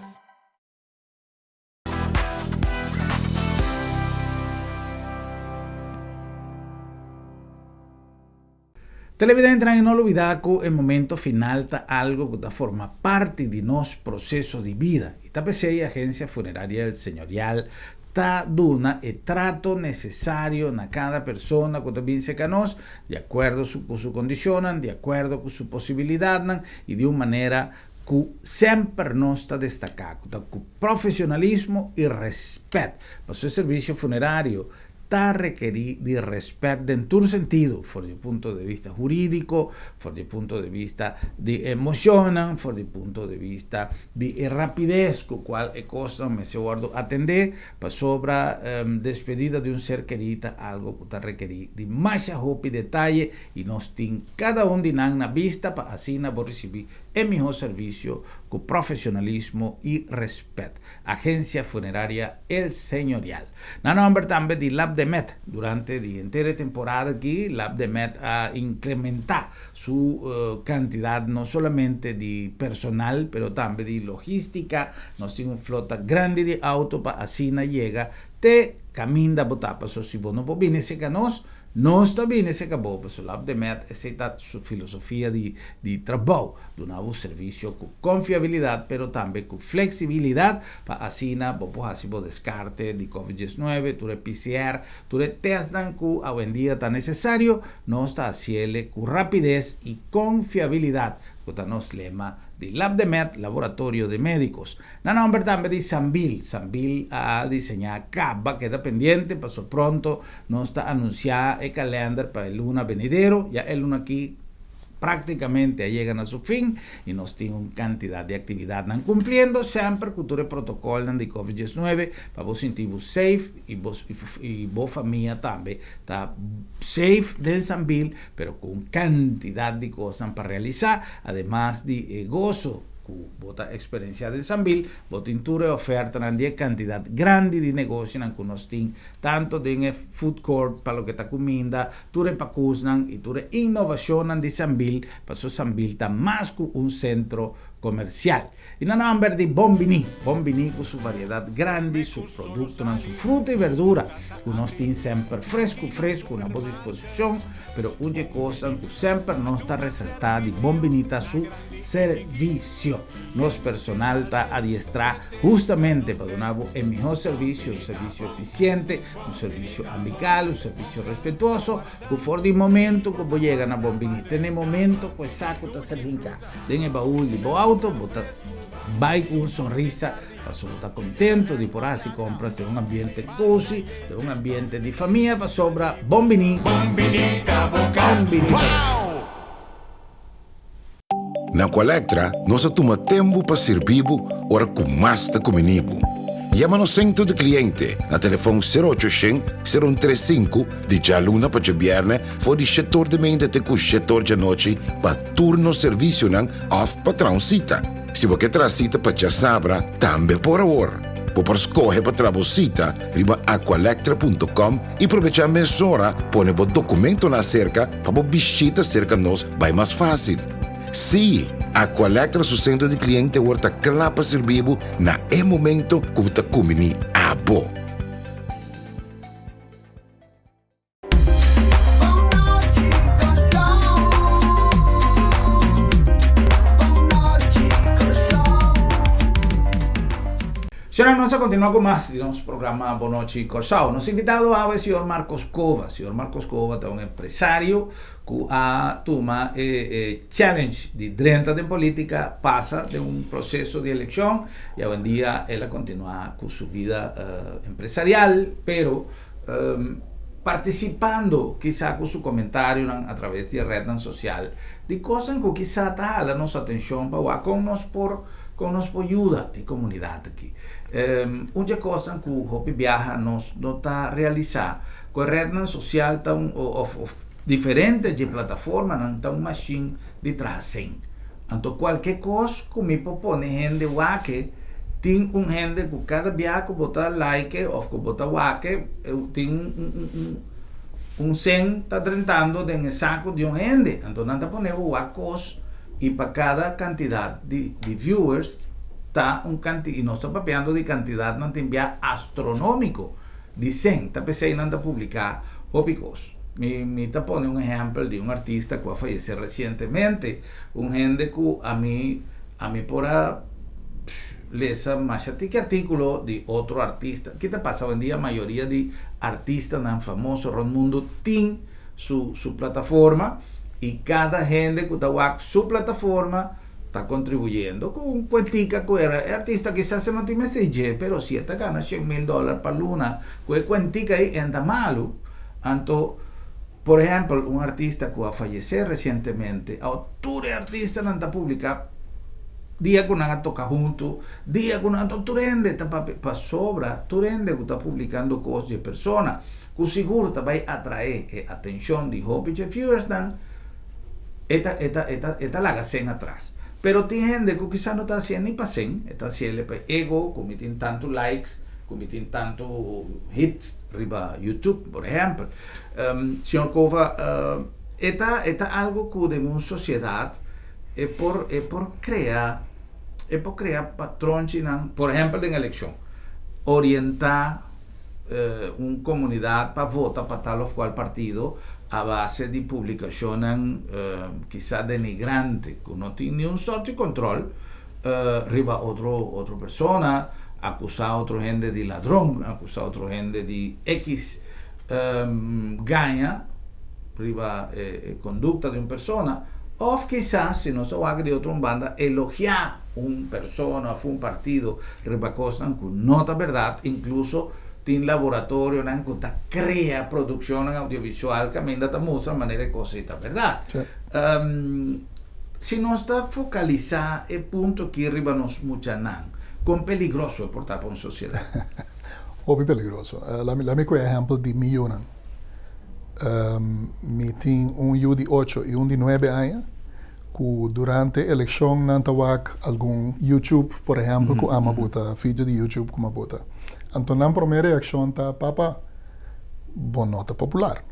Speaker 1: Televidentenan y no lubida cu e momento final ta algo cu ta forma parti di nos proceso di bida y ta p'esey Agencia Funeraria El Señorial ta duna e trato necesario na cada persona cu ta bin cerca nos di acuerdo cu su condicionnan, di acuerdo cu su posibilidadnan y di un manera ku semper nos ta destaká ku ta ku profesionalismo i rèspèt, pasobra e servisio funerario ta rekerí di rèspèt den tur sentido, for di punto de bista hurídiko, for di punto de bista di emoshonnan, for di punto de bista di e rapides ku kual e kosnan mester wòrdu atendé, pasobra despedida di un ser kerí ta algu ku ta rekerí di masha hopi detaye i nos tin kada un di nan na bista pa asina bo risibí e mihó servisio ku profesionalismo i respet. Agencia Funeraria El Señorial. Na nomber tambe di Lab de. Labdemed. Durante di henter e temporada aki Labdemed a incrementa su cantidad no solamente di personal pero tambe di logistica. Nos tin un flota grandi di auto pa asina yega te caminda bo ta. Paso si bo no por bini cerca nos, nos ta bini cerca bo. Paso Labdemed esey ta su filosofia di di trabou, duna bo servicio cu confiabilidad pero tambe cu flexibilidad pa asina bo por haci bo descarte di covid 19, tur e PCR, tur e testnan cu awendia ta necesario, nos ta haciele cu rapidez y confiabilidad, cu ta nos lema di Labdemed, Laboratorio de Medicos. Na nomber tambe di Sambil, Sambil a diseña caba keda pendiente paso pronto nos ta anuncia e kalender pa e luna benidero, ya e luna aki Práktikamente a yega na su fin i nos tin un kantidat di aktividatnan kumpliendo semper ku tur e protokòlnan di Covid 19 pa bo sinti bo safe i bo i bo famia tambe ta safe den Sambil pero ku un kantidat di kosnan pa realisá ademas di e goso ku bo ta eksperensiá den Sambil bo tin tur e ofertanan di e kantidat grandi di negosionan ku nos tin tanto den e food court pa loke ta kuminda Tur e pakusnan i tur e innovashonnan di Sambil, paso Sambil ta mas ku un sentro komersial. I na nòmber di Bon Biní, Bon Biní ku su variedat grandi, su produktonan, su fruta i berdura ku nos tin semper fresku fresku na bo disposishon, pero un dje kosnan ku semper nos ta resaltá di Bon Biní ta su servisio. Nos personal ta adiestrá hustamente pa duna bo e mihó servisio, un servisio efisiente, Un servicio amical, un servicio respetuoso, cu for di momento cu bo yega na Bon Bini, te n'e momento cu e saco ta ser hinca den e baul di bo auto, bo ta bay cu un sonrisa, pasobra bo ta contento di por haci compras den un ambiente cozy, den un ambiente di famia, pasobra Bon Bini,
Speaker 3: Bon Bini ta bo cas.
Speaker 1: Bon Bini ta bo cas.
Speaker 3: Na Aqualectra nos a tuma tempu pa sirbi bo ora ku mas ta kumini bo. Yama nos sentro di kliente na telefòn sero ocho shen, sero un tres sinku di djaluna pa djabièrnè for di shet or di meinta te ku shet or djanochi pa tur nos servisionan òf pa traha un sita. Si bo ke traha sita pa djasabra tambe por awor. Bo por skohe pa traha bo sita riba aqualectra punto com i probechá mesora pone bo dokumentonan aserka pa bo bishita serka nos bai mas fásil. Sí, Aqualectra su sentro di kliente awor ta kla pa sirbi bo na e momento ku bo ta kumbiní abo.
Speaker 1: Señora, nos a continua cu mas di nos programa Bon Nochi Corsou. Nos invitado awe es señor Marcos Cova. Señor Marcos Cova ta un empresario cu a tuma e, e challenge di drenta den politica, pasa den un proceso di eleccion y awendia el a continua cu su vida uh, empresarial, pero um, participando quizá cu su comentarionan a través di e rednan social di cosnan cu quizá ta hala nos atencion pa wak con nos por Kon nos por yuda e komunidat aki? Un dje kosnan ku hopi biaha nos no ta realisá, ku e retnan sosial ta un òf òf diferente dje plataformanan ta un mashin di traha sen. Anto kualke kos ku mi por pone hende wak tin un hende ku kada biaha ku bo ta like òf ku bo ta wak tin un un un un sen ta drentando den e saku di un hende. Anto nan ta pone bo wak kos. Y pa cada cantidad di di viewers ta un canti y nos ta papiando di cantidadnan tin bia astronomico di cen ta pesey nan ta publica hopi cos. Mi mi ta pone un ehempel di un artista cu a fayece recientemente, un hende cu ami ami por a lesa masha tiki articulo di otro artista. Ki ta pasa hoendia mayoria di artistanan famoso rond mundo tin su su plataforma y cada hende cu ta wak su plataforma ta contribuyendo cu un cuentica cu era e artista kisas e no tin mester dje pero si e ta gana shen mil dollar pa luna cu e cuentica ey enta malo anto por ehempel un artista cu a fayece recientemente awo tur e artistanan ta publica dia cu nan a toca hunto dia cu nan a tur hende ta papia pasobra tur hende cu ta publicando cos di e persona ku sigur ta bai atraé e atenshon di hopi dje viewersnan, e ta e ta e ta e ta laga sen atras. Pero tin hende ku kisas no ta hasié ni pa sen, e ta hasié pa e ego, ku mi tin tantu likes, Ku mi tin tantu hits riba YouTube, por ehèmpel. Señor Cova, e ta e ta algu ku den un sosiedat e por e por krea e por krea patronchinan, por ehèmpel den elekshon, orientá un komunidat pa vota pa tal òf kual partido a base di publikashonnan kisa denigrante ku no tin niun sòrt di kòntròl riba otro otro persona, akusá otro hende di ladron, akusá otro hende di X, gaña riba e kondukta di un persona, òf kisas si nos a wak di otro un banda elogiá un persona òf un partido riba kosnan ku no ta bèrdat, inkluso tin laboratorionan ku ta krea produkshonnan audiovisual kaminda ta mustra manera e kos ei ta bèrdat. Si nos ta focalisá e punto aki riba nos muchanan, con peligroso e por ta pa un sociedad?
Speaker 2: Hopi peligroso. Laat mi cu e ehempel di mi yunan. Mi tin un yu di ocho y un di nuebe aña cu durante eleccion nan ta wak algun YouTube, por ehempel, cu ama buta, video di YouTube cu ama buta. Anto nan prome reaccion ta, Papa, bo no ta popular.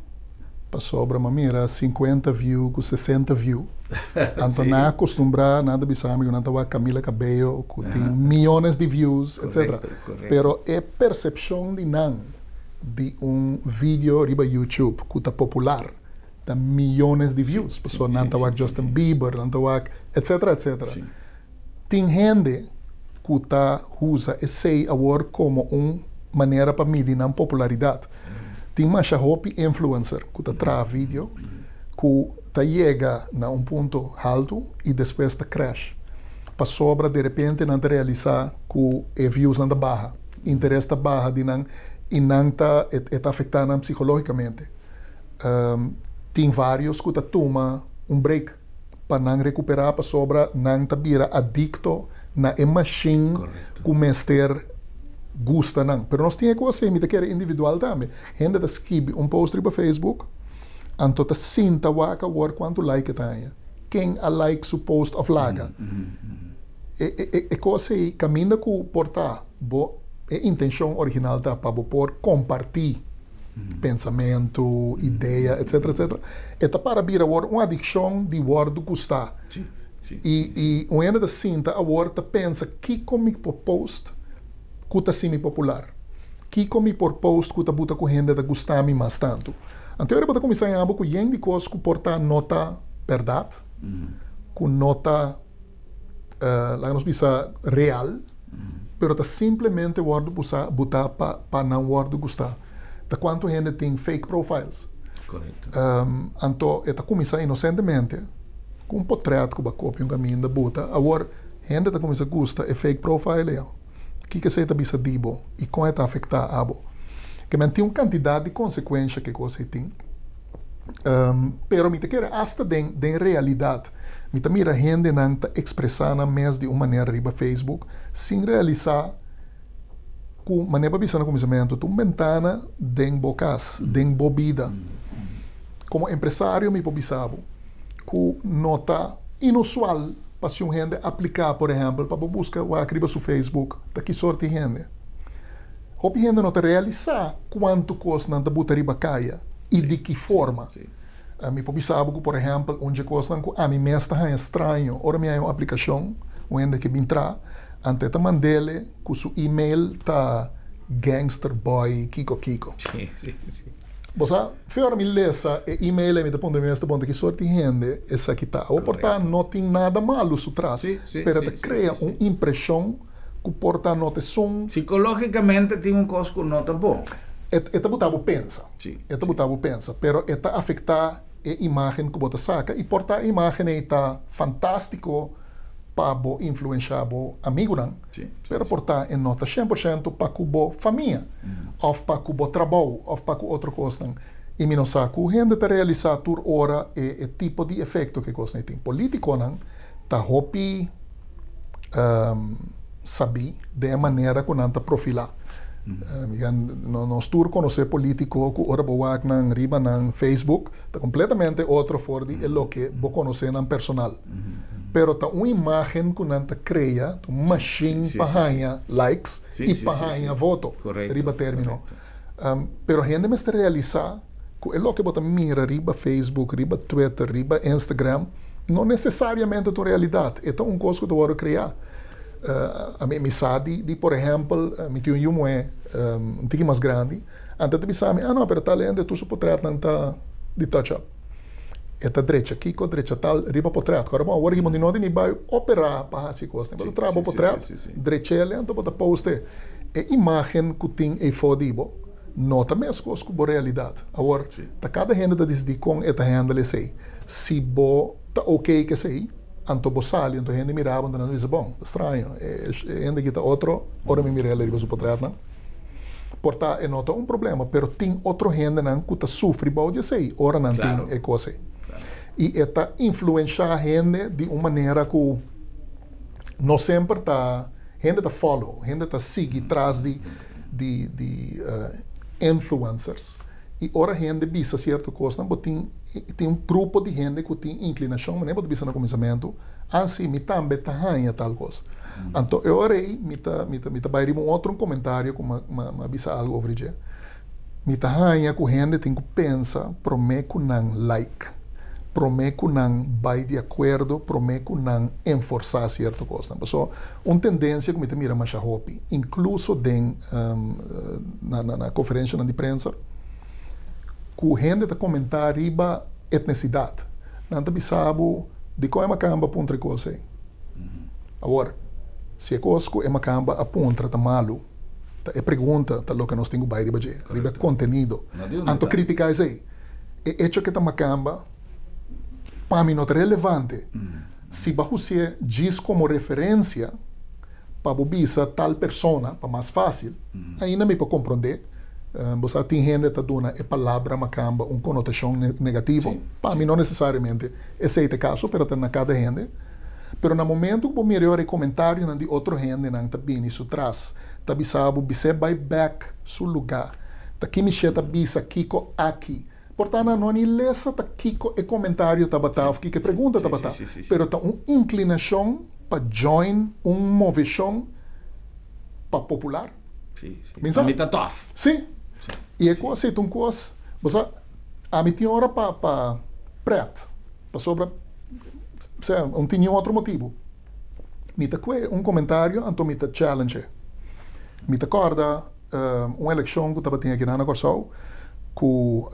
Speaker 2: Pasobra m'a mira sinkuenta view ku sesenta view. Anto nan a kustumbrá, nan ta bisa mi ku nan ta wak Camila Cabello ku tin miyones di views, etcetera. Pero e persepshon di nan di un video riba YouTube ku ta popular ta miyones di views. Pasobra nan ta wak Justin Bieber, nan ta wak etcetera, etcetera. Tin hende ku ta usa esei awor komo un manera pa midi nan popularidat. Tin masha hopi influencer ku ta traha video ku ta yega na un punto haltu i despues ta crash pasobra derepente nan ta realisá ku e viewsnan ta baha, interes ta baha di nan i nan ta e ta afektá nan psikológikamente. Tin vários ku ta tuma un break. pa nan recuperá pasobra nan ta bira adicto na e machine cu mester gusta nan. Pero nos tin e cos ei, mi ta kere individual tambe. Hende ta skibi un post riba Facebook, anto ta sinta wak awor cuanto like e ta haña. Ken a like su post of laga. E cos ei caminda cu por ta bo e intencion original ta pa bo por comparti. pensamentu, idea, etcetera, etcetera, e ta para bira awor un adikshon di wòrdu gustá. I i un hende ta sinta awor ta pensa kiko mi por post ku ta hasi mi popular? Kiko mi por post ku ta buta ku hende ta gusta mi mas tantu? Anto ora bo ta kuminsá haña bo ku yen di kos ku por ta no ta bèrdat, ku no ta laga nos bisa real, pero ta simplemente wòrdu busa butá pa pa nan wòrdu gustá. Ta kuantu hende tin fake profiles.
Speaker 1: Korekto.
Speaker 2: Anto e ta kuminsá inosentemente ku un potrèt ku bo a kopia un kaminda buta. Awor hende ta kuminsá gusta e fake profile ei. Kiko esei ta bisa di bo i kon e ta afektá abo? Ke men tin un kantidat di konsekuensha ku e kos ei tin. Pero mi ta kere asta den den realidat mi ta mira hendenan ta ekspresá nan mes di un manera riba Facebook sin realisá ku manera bo a bisa na kuminsamentu ta un bentana den bo kas, den bo bida. Komo empresario mi por bisa bo ku no ta inusual pa si un hende apliká por ehèmpel pa bo buska wak riba su Facebook ta ki sort di hende. Hopi hende no ta realisá kuantu kos nan ta buta riba kaya i di ki forma. Mi por bisa bo ku, por ehèmpel, un dje kosnan ku ami mes ta haña straño ora mi haña un aplikashon, un hende ke bin tra, ante ta mand'ele ku su email ta gangsterboy kiko kiko. Bo sa, fe ora mi lesa e email ei mi ta puntra mi mes ta puntra ki sort di hende esaki ta. Awor por ta no tin nada malu su tras, pero e ta krea un impreshon. ku por ta no ta esun.
Speaker 1: Psikológikamente tin un kos ku no ta bon.
Speaker 2: E ta buta bo pensa. E ta buta bo pensa, pero e ta afektá e imágen ku bo ta saka i por ta e imágen ei ta fantástiko pa bo influenshá bo amigunan, pero por ta e no ta shen por shento pa ku bo famia òf pa ku bo trabou òf pa ku otro kosnan. I mi no sa ku hende ta realisá tur ora e tipo di efekto ku e kosnan ei tin. Polítikonan ta hopi. sabí den e manera ku nan ta profilá. Nos tur konosé polítiko ku ora bo wak nan riba nan Facebook ta kompletamente otro for di e loke bo konosé nan personal. Pero ta un imagen ku nan ta krea, ta un machine pa haña likes i pa haña voto riba término. Pero hende mester realisá ku e loke bo ta mira riba Facebook, riba Twitter, riba Instagram, no nesesariamente ta un realidat. E ta un kos ku ta wòrdu kreá. Ami mi sa di, di por ehèmpel, mi tin un yu muhé un tiki mas grandi, anto e ta bisa mi, ah no, pero tal hende tur su potrètnan ta di touch up. E ta drecha kiko, drecha tal riba potrèt. Kòrda bon, awor aki bo no tin ni bai operá pa hasi kos. Bo ta traha bo potrèt, drech'el anto bo ta post'e. E imágen ku tin eifó di bo no ta meskos ku bo realidat. Awor, ta kada hende ta disidí kon e ta handle esei. Si bo ta oké ku esei, anto bo sali, anto hende mira bo, anto nan ta bisa, bon, ta straño, e hende aki ta otro ora mi mir'el riba su potrètnan. Por ta e no ta un problema, pero tin otro hendenan ku ta sufri bou di esei ora nan tin e kos ei. I e ta influenshá hende di un manera ku no semper ta, hende ta follow, hende ta sigui tras di di di influencers. I ora hende bisa sierto kosnan bo tin tin un grupo di hende ku tin inklinashon, manera bo ta bisa na kuminsamentu, ah si, mi tambe ta haña tal kos. Anto e ora ei mi ta mi ta mi ta bai riba un otro komentario ku mi a bisa algu over dje. Mi ta haña ku hende tin ku pensa promé ku nan like, promé ku nan bai di akuerdo, promé ku nan enforsá sierto kosnan. Pasobra un tendensia ku mi ta mira masha hopi, inkluso den na na konferenshanan di prensa, ku hende ta komentá riba etnisidat. Nan ta bisa bo dikon e makamba puntra e kos ei. Awor, si e kos ku e makamba a puntra ta malu, ta e pregunta ta loke nos tin ku bai riba dje, riba e kontenido. Anto kritiká esei. E echo ke ta makamba pa mi no ta relevante. Si bo a hus'é djis komo referensia pa bo bisa tal persona, pa mas fásil, ainda mi por komprondé. Bo sa tin hende ta duna e palabra makamba un konotashon negativo. Pa mi no nesesariamente esei ta e kaso, pero ta na kada hende. Pero na momento ku bo mira e ora e komentarionan di otro hendenan ta bini su tras, ta bisa bo bis'é bai bèk su lugá. Ta ki Michelle ta bisa kiko aki? Por ta nan no ni lesa ta kiko e komentario tabata òf kiko e pregunta tabata, pero ta un inklinashon pa join un moveshon pa popular.
Speaker 1: Mi sa? Mi ta tòf.
Speaker 2: Sí. I e kos ei ta un kos, bo sa, ami tin ora pa pa prèt, pasobra, sea, no tin niun otro motibu. Mi ta kue un komentario anto mi ta challenge e. Mi ta kòrda un elekshon ku tabatin aki na Kòrsou ku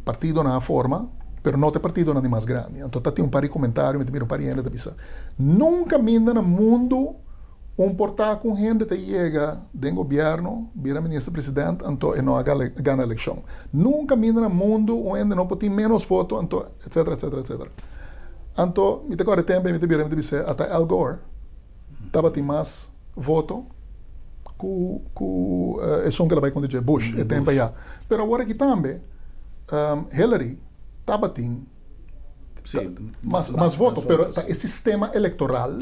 Speaker 2: partidonan a forma, pero no ta e partidonan di mas grandi. Anto ta tin un par di komentario, mi ta mira un par di hende ta bisa, nunka minda na mundu un por ta ku un hende ta yega den gobièrnu, bira minister president, anto e no a gana elekshon. Nunka minda na mundu un hende no por tin ménos voto, anto etcetera, etcetera, etcetera. Anto mi ta kòrda e tempu ei mi ta bira mi ta bisa ata Al Gore tabatin mas voto ku ku esun ku el a bai kontra dje, Bush, e tempu ayá. Pero awor aki tambe Hillary tabatin mas mas voto, pero ta e sistema elektoral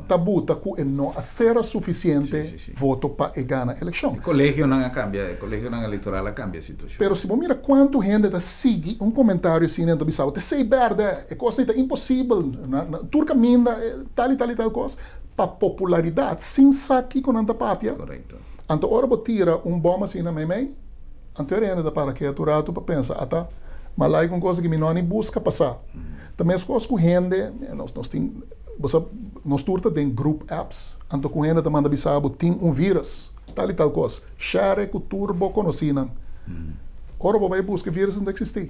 Speaker 2: ta buta ku e no a sera sufisiente voto pa e gana elekshon.
Speaker 1: E kolegionan a kambia, e kolegionan elektoral a kambia e situashon.
Speaker 2: Pero si bo mira kuantu hende ta sigui un komentario asina i ta bisa bo ta esei bèrdè, e kos ei ta imposibel, na tur kaminda tal i tal i tal kos. Pa popularidat sin sa kiko nan ta papia. Anto ora bo tira un bòm asina meimei, anto e hende ta para ketu ratu pa pensa, ata, m'a like un kos aki mi no a ni buska pa sa. Ta meskos ku hende, nos nos tin, bo sa, nos tur ta den group apps, anto ku hende ta manda bisa bo tin un virus, tal i tal kos, share ku tur bo konosínan. Ora bo bai buska e virus no ta eksistí.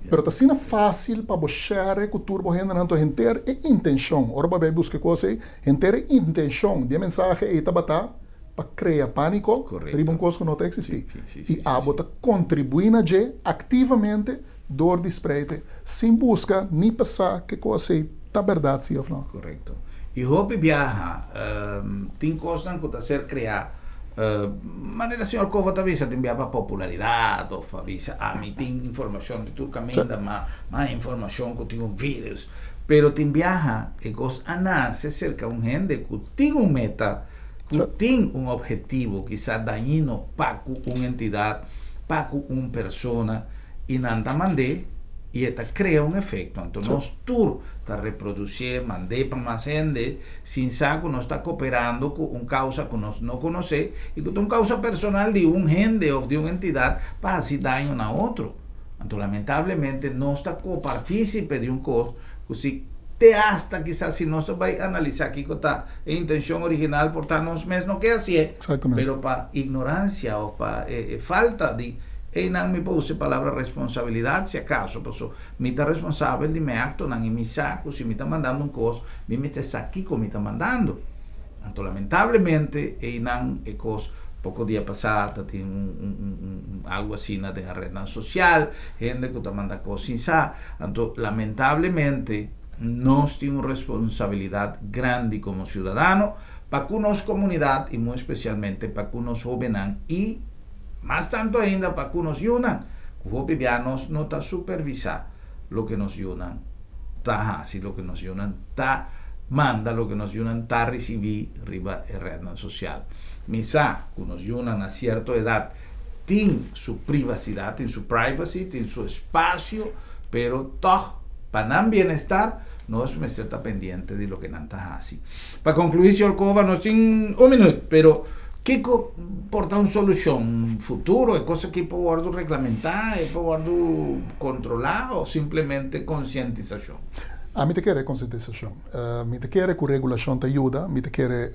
Speaker 2: Pero ta asina fácil pa bo share ku tur bo hendenan, anto henter e intenshon, ora bo a bai buska e kos ei, henter e intenshon di e mensahe ei tabata pa krea pániko riba un kos ku no ta eksistí. I abo ta kontribuí na dje aktivamente dor di spreite sin buska ni pa sa ke kos ei ta bèrdat si òf no.
Speaker 1: Korekto. I hopi biaha tin kosnan ku ta ser kreá manera señor Kofo ta bisa tin biaha pa popularidat òf pa bisa ami tin informashon di tur kaminda ma mas informashon ku tin un virus. Pero tin biaha e kos a nase serka un hende ku tin un meta, ku tin un ophetivo kisa dañino pa ku un entidat, pa ku un persona i nan ta mand'é. I e ta krea un efekto. Anto nos tur ta reprodusié, mand'é pa mas hende, sin sa ku nos ta koperando ku un kousa ku nos no konosé i ku ta un kousa personal di un hende òf di un entidat pa hasi daño na otro. Anto lamentablemente nos ta kopartísipe di un kos ku si te asta kisas si nos a bai analisá kiko ta e intenshon original por ta nos mes no ke hasié, pero pa ignoransia òf pa e falta di Einan mi por usa e palabra responsabilidat si akaso, paso mi ta responsabel di mi aktonan i mi sa ku si mi ta mandando un kos, mi mester sa kiko mi ta mandando. Anto lamentablemente einan e kos poko dia pasá ta tin un algu asina den e retnan sosial, hende ku ta manda kos sin sa. Anto lamentablemente nos tin un responsabilidat grandi komo siudadano pa ku nos komunidat i muy spesialmente pa ku nos hóbennan i Mas tantu ainda pa ku nos yunan, ku hopi bia nos no ta supervisá loke nos yunan ta hasi, loke nos yunan ta manda, loke nos yunan ta risibí riba e retnan sosial. Mi sa ku nos yunan na sierto edat tin su privasidat, tin su privacy, tin su espasio, pero tòg pa nan bienestar nos mester ta pendiente di loke nan ta hasi. Pa konkluí, señor Cova, nos tin un minüt, pero kiko por ta un solushon futuro? E kos aki por wòrdu reglamentá, e por wòrdu kontrolá òf simplemente konsientisashon?
Speaker 2: Ami ta kere konsientisashon. Mi ta kere ku regulashon ta yuda. Mi ta kere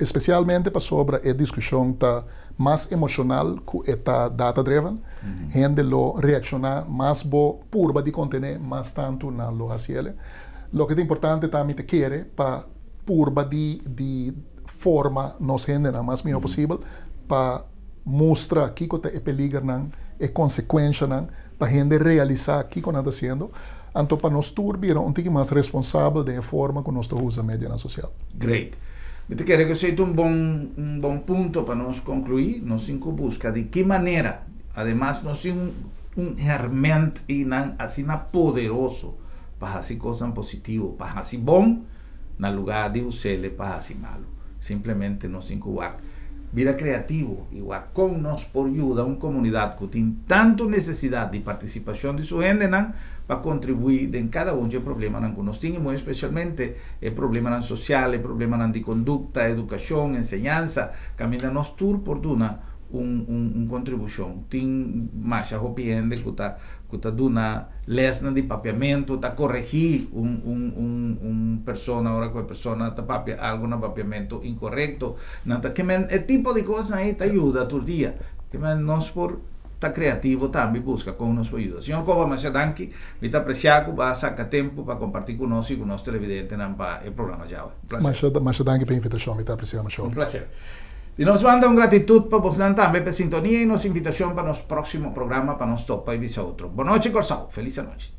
Speaker 2: espesialmente pasobra e diskushon ta mas emoshonal ku e ta data driven. Hende lo reakshoná mas bo purba di kontené, mas tantu nan lo hasi el. Loke ta importante ta mi ta kere pa purba di di forma nos hendenan mas mihó posibel pa mustra kiko ta e peligernan, e konsekuenshanan, pa hende realisá kiko nan ta hasiendo, anto pa nos tur bira un tiki mas responsabel den e forma ku nos ta usa medianan sosial.
Speaker 1: Great. Mi ta kere ku esei ta un bon un bon punto pa nos konkluí. Nos tin ku buska di ki manera, ademas nos tin un un hèrmènt einan asina poderoso pa hasi kosnan positivo, pa hasi bon na lugá di us'el pa hasi malu. Simplemente nos tin ku wak bira kreativo i wak kon nos por yuda un komunidat ku tin tantu nesesidat di partisipashon di su hendenan pa kontribuí den kada un dje problemanan ku nos tin i muy espesialmente e problemanan sosial, e problemanan di kondukta, edukashon, enseñansa, kaminda nos tur por duna un un kontribushon. Tin masha hopi hende ku ta ku ta duna lèsnan di papiamentu, ta koregí un un un un persona ora ku e persona ta papia algu na papiamentu inkorekto. Nan ta ke men e tipo di kosnan ei ta yuda tur dia. Ke men nos por ta kreativo tambe i buska kon nos por yuda. Señor Cova, masha danki. Mi ta apresiá ku bo a saka tempu pa kompartí ku nos i ku nos televidentenan pa e programa djawe. Un plaser.
Speaker 2: Masha masha danki pa e invitashon. Mi ta apresiá masha
Speaker 1: Un
Speaker 2: hopi.
Speaker 1: plaser. Di nos banda un gratitud pa bosnan tambe p'e sintonia i nos invitashon pa nos próksimo programa pa nos topa i bisa otro. Bonochi Kòrsou, felis anochi.